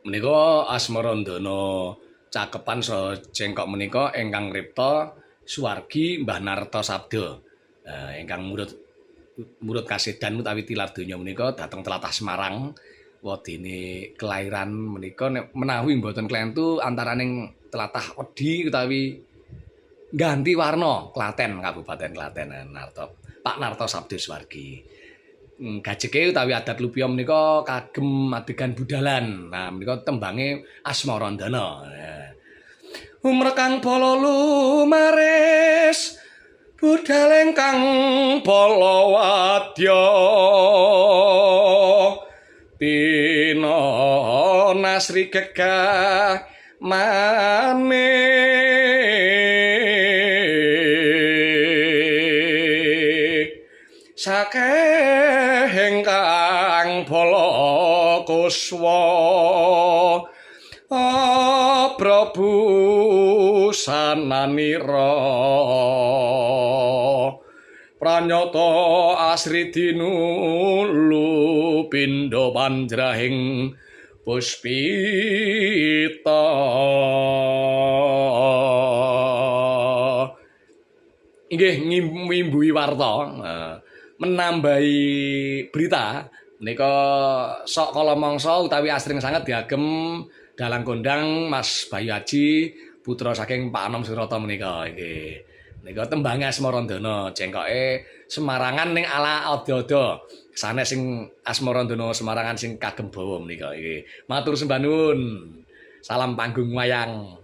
Menika Asmarandana cakepan saha cengkok menika ingkang ripta suwargi Mbah Narto Sabdo. Ingkang murut murut kasedan utawi tilar donya menika dhateng tlatah Semarang. Wadene kelairan menika nek menawi mboten klentu antaraning tlatah Wedi utawi Ganti Warna, Klaten, Kabupaten Klaten. Narto, Pak Narto Sabdo Suwargi. Gajeke utawi adat Lupia menika kagem adegan budalan. Nah, menika tembange Asmarandana. Umrekang bala lumaris budal ingkang bala wadya tina nasri gegah mane sakeh ingkang bala kuswa Prabu sananira pranyata asri dinulu pindha panjrahing puspita. Inggih ngimbuhi warta, menambahi berita menika sok kala mangsa utawi asring sanget diagem dalang kondang Mas Bayu Aji putra saking Pak Anom Surata menika nggih. Menika tembange Asmarandana, cengkoke Semarangan ning ala ada-ada. Sanes sing Asmarandana Semarangan sing kagem bawa menika nggih. Matur sembah nuwun. Salam panggung wayang.